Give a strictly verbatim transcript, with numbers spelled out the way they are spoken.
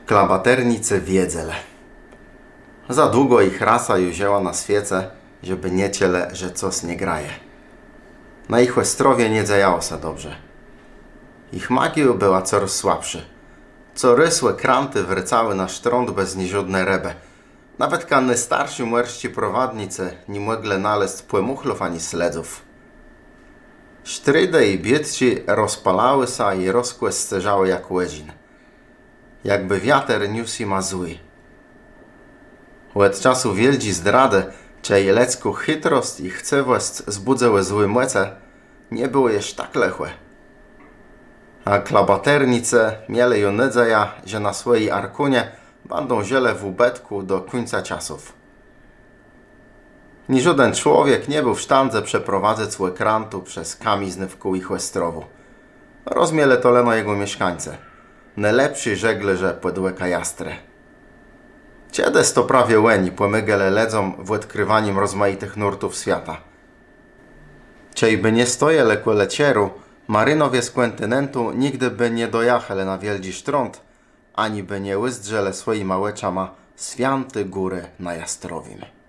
Klabaternicë wiedzelë. Za długò jich rasa ju żëła na swiece, żebë nie czëlë, że cos nie graje. Na jich òstrowie nie dzejało sã dobrze. Jich magiô bëła corôz słabszô. Corôz òkrãtë wrôcałë na sztrąd bez niżódny rëbë. Nawetka nôstarszi mòrsczi prowadnicë ni mòglë nalezc pòmùchlów ani sledzów. Sztridë i biôtczi rozpalałë sã i rozkòscérzałë jak òżin. Jakbë wiater niósł jima zły. Òd czasu wiôldżi zdradë, czej lëdzką chitrosc i chcëwòsc zbùdzëłë złé mòce, nie bëło jesz tak lëchò. A klabaternicë mielë ju nôdzejã, że na swòji Arkónie bãdą żëlë w ùbëtkù do kùńca czasów. Niżóden człowiek nie béł w sztãdze przeprowadzëc òkrãtu przez kamiznë wkół jich òstrowù. Rozmielë to leno jegò mieszkańcë, nôlepszi żeglôrze pòd òkã Jastrë. Czedës to prawie òni pòmôgelë lëdzóm w òdkriwanim rozmajitëch nórtów swiata. Czejbë nie stojelë kòle czeru, marinowie z kòntinentu nigdë bë nie dojachelë na wiôldżi sztrąd, ani bë nie ùzdrzelë swòjima òczama swiãti górë na Jastrowim.